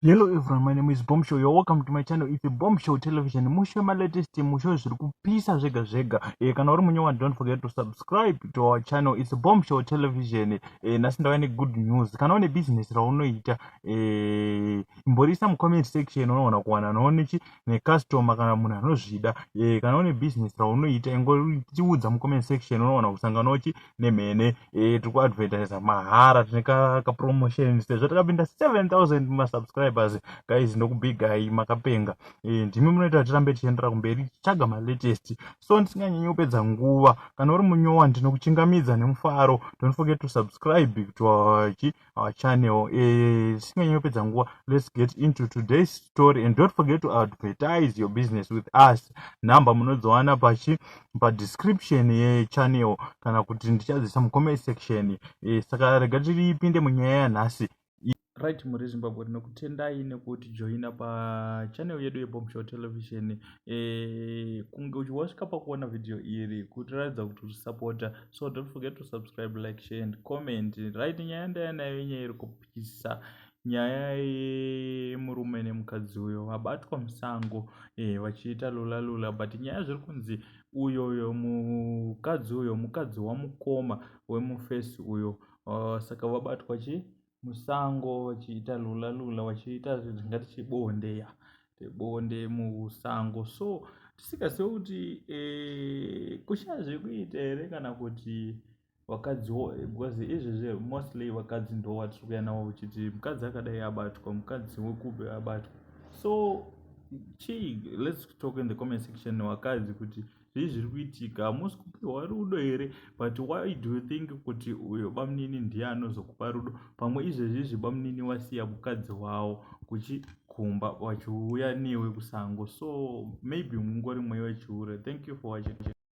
Hello everyone, my name is Bomb Show. You're welcome to my channel. It's a Bomb Show Television. Musho ma latest, musho zviri kupisa zvega zvega. Kana uri munyowa, don't forget to subscribe to our channel. It's a Bomb Show Television. Nhasi ndauya ne good news. Kana une business raunoita, imborisa mu comment section, unoona kuwana noone ne customer kana munhu anozvida. Kana une business raunoita, ingotiudza mu comment section, unoona kusangana chi nemhene. Tiri kuadvertisa mahara, tine ka promotion sezvo takapinda 7000 ma subscribers. Guys, ndokubigai, makapenga. Ndimi munoita tirambe tichiendera kumberi tichitsvaga malatest. So ndisinganyanyi kupedza nguva, kana uri munyowa, ndinokuchingamidza nemufaro. Don't forget to subscribe to our channel. Tisinganyanyi kupedza nguva, let's get into today's story and don't forget to advertise your business with us. Nhamba munodziwana pachi padescription yechannel kana kuti ndichadzisa mucomment section. Saka rega tiripinde munyaya yanhasi. Right, muri Zimbabwe, tinokutendai nekuti joina pachannel yedu yeBomb Show Television. Kunge uchiwasvika pakuona vhidhiyo iri, kutiratidza kuti urisapota. So don't forget to subscribe, like, share and comment. Right, nyaya ndaya nayo inyaya iri kupisa, nyaya yemurume nemukadzi uyo vabatwa musango vachiita lula lula. But nyaya zviri kunzi uyoyo mukadzi uyo mukadzi wamukoma wemufesi uyo. Saka vabatwa chi musango vachiita lula lula, vachiita zvingati chibonde, ya, bonde musango. So tisingazive kuti kushaya zvekuita here kana kuti vakadziwo, because izvezvi mostly vakadzi ndo vatiri kuya navo uchiti mukadzi akadai abatwa, mukadzi wekupe abatwa. So chii? Let's talk in the comment section, vakadzi, kuti zvii zviri kuitika? Hamusi kupiwa rudo here? But why do you think kuti uyo bamunini ndiye anozokupa rudo? Pamwe izvezvizvi bamunini wasiya mukadzi wavo kuchikumba, vachiuya newe kusango. So maybe mungori mweya wechiure. Thank you for watching.